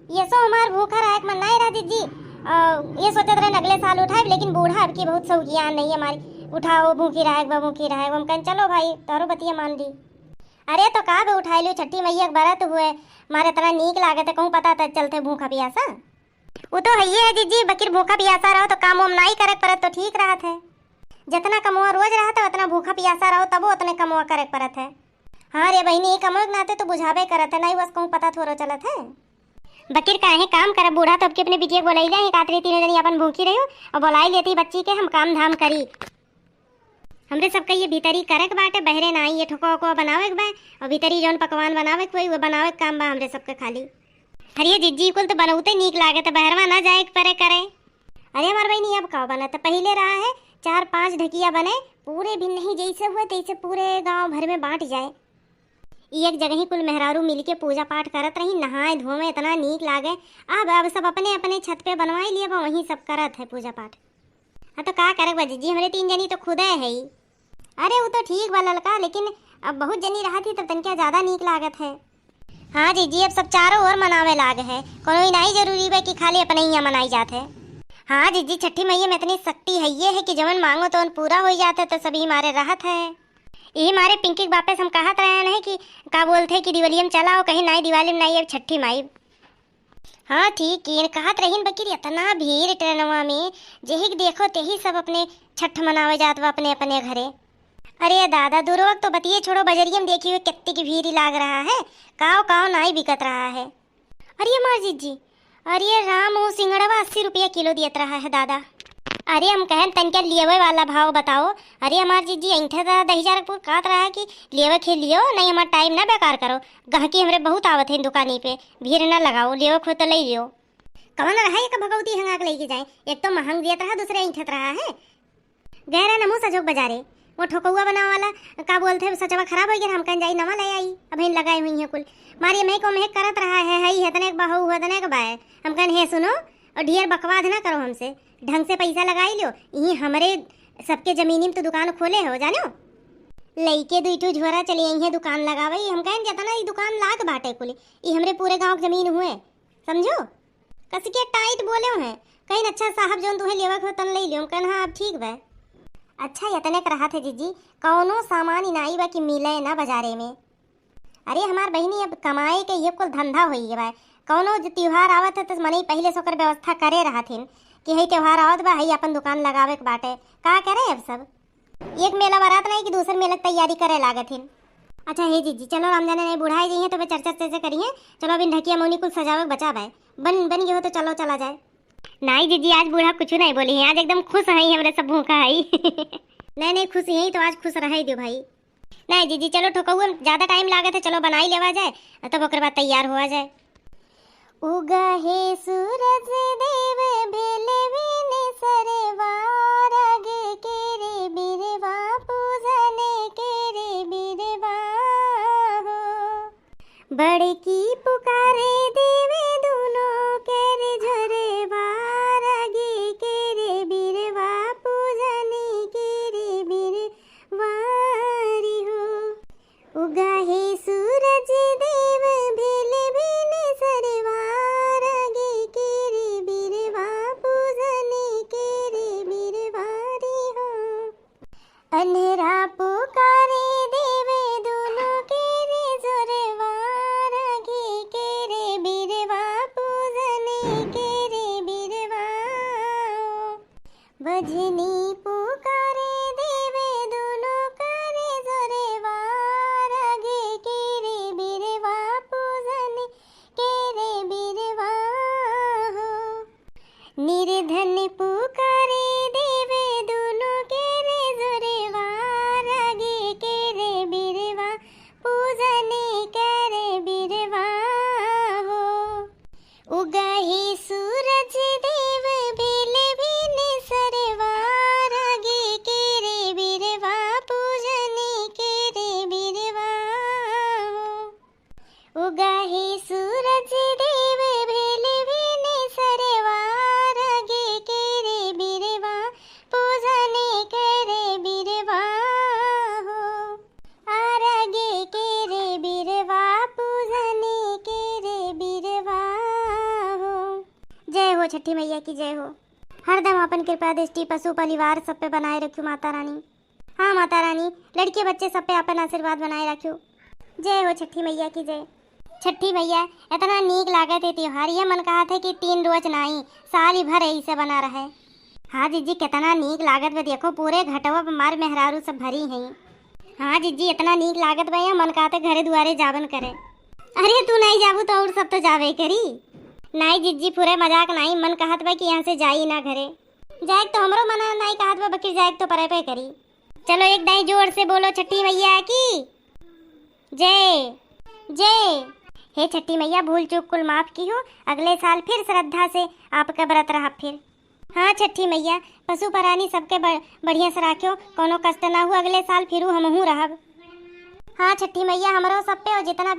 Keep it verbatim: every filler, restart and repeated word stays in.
ये सो हमार भूखा रहे के मन नाई रहा जिज्जी। अ, ये सोचत रहे अगले साल उठाए, लेकिन बूढ़ा अब की बहुत शौकियान नहीं हमारी, उठाओ भूखी रहे के बा, भूखी रहे के बा। हम कहन चलो भाई, तोरो बतिया मान ली। अरे तो का बे उठाए लियो, छठी मैया के बरत हुए, मारे इतना नीक लागत है, कहूँ पता त चलते भूखा पियासा। वो तो हइये है जिज्जी, बकिर भूखा पियासा रहो तो काम उम नाई करे के परत तो ठीक रहत है। जितना कमवा रोज रहत है उतना भूखा पियासा रहो तबो उतने कमवा करे के परत है। हाँ रे बहिनी, ई कमवा के नाते तो बुझाबे करत है, नाई बस कहूँ पता थोड़ो चलत है। बकिर काहे काम करब, बूढ़ा तो अब के अपने बिटिया के बोलाई ले, एक आतरी तीनों जनी अपन भूखी रहो और बोलाई लेती बच्ची के, हम काम धाम करी। हमरे सबके ये भीतरी करे के बाटे, बहरे ना आई, ये ठोकवा ओकवा बनावे के बा, और भीतरी जौन पकवान बनावे के होई, वो बनावे के काम बा हमरे सबके खाली। अरे जिज्जी, कुल तो बनौते नीक लागे, तो बहरवा ना जाए के परे करे। अरे हमार बहिनी, अब का बनत, पहिले रहा है चार पांच ढकिया बने, पूरे भी नहीं, जैसे हुए तैसे पूरे गांव भर में बांट जाए। ई एक जगह ही कुल मेहरारू मिलके पूजा पाठ करत रही, नहाए धोवे इतना नीक लागे। अब, अब सब अपने अपने छत पे बनवाई लिए बा, वहीं सब करत है पूजा पाठ। हाँ तो का करे बा जिज्जी, हमरे तीन जनी तो खुदे है ही। अरे वो तो ठीक बा ललका, लेकिन अब बहुत जनी रहत ही तब तनिका ज्यादा नीक लागत है। हाँ जिज्जी, अब सब चारों ओर मनावे लाग है, कोनो ई नाई जरूरी बा कि खाली अपने हियाँ मनाई जात है। हाँ जिज्जी, छठी मैया में इतनी शक्ति है ये है कि जवन मांगो तवन पूरा हो जात है, तो सभी मारे रहत है। यही मारे पिंकी के बापे से हम कहत रहे हैं कि का बोलते हैं कि दिवाली में चला हो, कहीं नाई दिवाली में नाई, अब छठी माई। हाँ ठीक किन, कहत रहीन बकिर इतना भीड़ ट्रेनवा में, जेही के देखो तेही सब अपने छठ मनावे जात बा अपने अपने घरे। अरे दादा, दूरवा के तो बतिये छोड़ो, बजरिया में देखी हुए कितनी की भीड़ लाग रहा है, काव काव नाई बिकत रहा है। अरे हमार जिज्जी, अरे राम, वो सिंगड़वा अस्सी रुपया किलो दियत रहा है दादा। अरे हम कहन तनिका लेवे वाला भाव बताओ। अरे हमार जिज्जी, ऐंठे दादा दही जरकपुर कहत रहा है कि लेवे के लियो, नहीं हमार टाइम ना बेकार करो, गहकी हमरे बहुत आवत है दुकानी पे, भीड़ ना लगाओ, लेवे खो तो ले लियो। कवन रहा एक भगवती हंगा के लेके जाए, एक तो महंग दियत रहा, दूसरे ऐंठत रहा है। गहरा नमू सजोक बजारे, वो ठोकौआ बनावे वाला का बोलते हैं, सचवा खराब हो गया, हम कहन जाई नवा ले आई, अब इन लगाई हुई हैं कुल। मारी मैं को महक करत रहा है, हई हतने के बहू हतने के बाय। हम कहन हे सुनो, और ढेर बकवाद ना करो हमसे, ढंग से पैसा लगाई लियो, यही हमरे सबके जमीनी में तो दुकान खोले हो जानो। लइके दुई ठो झोरा चली आई है दुकान लगावे, हम कहन जितना ई दुकान लाग बाटे कुल, ई हमरे पूरे गांव के जमीन हुए, समझो। कस के टाइट बोले हैं, कहीं अच्छा साहब जौन तुहे लेवे के हो तन ले लियो, हम कहन हाँ अब ठीक बा। अच्छा इतने के रहा थे जिज्जी, कौनो सामान ही नाई बा कि मिले ना बाजारे में। अरे हमार बहिनी, अब कमाए के ये कुल धंधा होई गए बा। कौनो जो त्योहार आवत है तो मनई पहले से ओकर व्यवस्था करे रहथिन कि हई त्योहार आवत बा, हई अपन दुकान लगावे के बाटे। का करे अब सब, एक मेला बारात नहीं कि दूसर मेला के तैयारी करे लागथिन। अच्छा हे जिज्जी, चलो राम जाने नहीं बुढ़ाए जइहे तो मैं चर्चा चर्चा करिए। चलो अभी ढकिया मौनी कुल सजावे के बचा बा, बन बन गए हो तो चलो चला जाए। नहीं जिज्जी, आज बूढ़ा कुछ नहीं बोली है, आज एकदम खुश है, हमरे सब भूखा है। नहीं नहीं, खुश है तो आज खुश रहे दियो भाई। नहीं जीजी, चलो ठोकउआ में ज्यादा टाइम लागत है, चलो बनाई लेवा जाए, तब ओकर बाद तैयार हुआ जाए। उगा हे सूरज देव भेले बिन सरवा, रग के रे बिरवा, पूजन के रे बिरवा हो। बड़की पुकारे देवे दुनो के रे झरवा, रग के रे बिरवा, पूजन के रे बिरवा। वारी हो। उगा हे सूरज देव भेले बिन सरवा, रग के रे बिरवा, पूजन के रे बिरवा री हो। अन्हरा पुकारे देव दुनो के रे जोरवा, रग के रे बिरवा, पूजन के रे बिरवा। बजनी पुकारे देवे दुनो के रे जोरवा, रग के रे बिरवा, पूजन के रे बिरवा हो। निर्धन पुकारे देवे दुनो के रे जोरवा, रग के रे बिरवा, पूजन के रे बिरवा हो। उगा हे सूरज देव भेले बिन सरवा, हो छठी मैया की जय हो। हरदम अपन कृपा दृष्टि पशु परिवार सब पे बनाए रखियो माता रानी। हाँ माता रानी, लड़के बच्चे सब पे अपन आशीर्वाद बनाए रखियो। जय हो छठी मैया की जय। छठी मैया, इतना नीक लागत है त्योहार, ये मन कहत है कि तीन रोज नाई, साल ही भर ऐसे बना रहे। हाँ जिज्जी, कितना नीक लागत बा, देखो पूरे घटवा पे मार मेहरारू सब भरी हैं। हाँ जिज्जी, इतना नीक लागत बा, ये मन कहत है घरे दुआरे जावन करे। अरे तू नाई जाबू तो और सब तो जावे करी। नाई जिज्जी, पूरे मजाक नाई, मन कहत बा कि यहाँ से जाई ना घरे। जाए तो हमरो मना नाई कहत बा, बकिर जाए तो परे पे करी। चलो एक दाई जोर से बोलो छठी मैया की जय। जय। हे छठी मैया, भूल चूक कुल माफ किहो, अगले साल फिर श्रद्धा से आपका व्रत रहा फिर। हाँ छठी मैया, पशु प्राणी सबके ब-, बढ़िया से राख्यो, कोनो कष्ट ना हो, अगले साल फिरू हमहू रहब। हाँ छठी मैया, हमरो सब पे और जितना